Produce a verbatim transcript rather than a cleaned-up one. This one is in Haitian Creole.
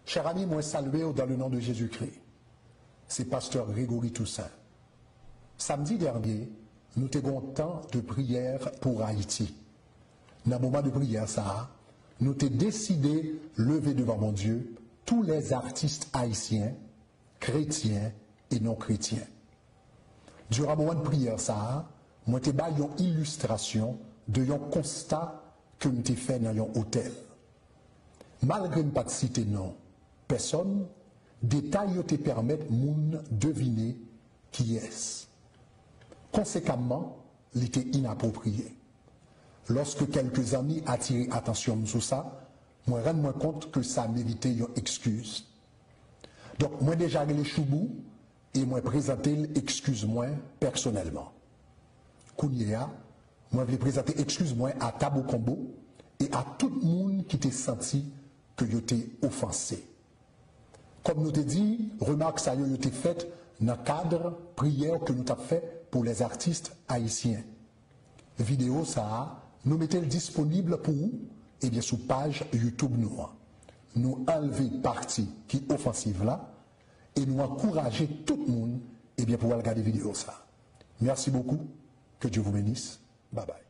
Chers amis, mwen salye w dans le nom de Jésus-Christ. Se pastè Gregory Toussaint. Samdi dènye, nou te gen yon tan de priyè pou Ayiti. Nan moman de priyè sa a, nou te deside leve devan Bondye tous les artistes haïtiens, chrétiens et non chrétiens. Diran moman de priyè sa a, mwen te bay yon ilistrasyon de yon konsta ke m te fè nan yon otèl. Malgre m pa t site non pèsòn, detay yo te pèmèt moun devine kiyès. Konsekamman, li te inapwopriye. Lòske kèlke zanmi atire atansyon m sou sa, mwen rann mwen kont ke sa merite yon ekskiz. Donk, mwen deja rele Choubou e mwen prezante l ekskiz mwen pèsonèlman. Kounye a, mwen vle prezante ekskiz mwen a Tabou Konbo e a tout moun ki te santi ke yo te ofanse. Kòm nou te di, remak sa yo, yo te fèt nan kad priyè ke nou t ap fè pou les artistes haïtiens. Videyo sa a, nou mete l disponib pou ou, ebyen, sou paj YouTube nou an. Nou anlve pati ki ofansiv la e nou ankouraje tout moun, ebyen, pou al gade videyo sa a. Merci beaucoup. Que Dieu vous bénisse. Bye bye.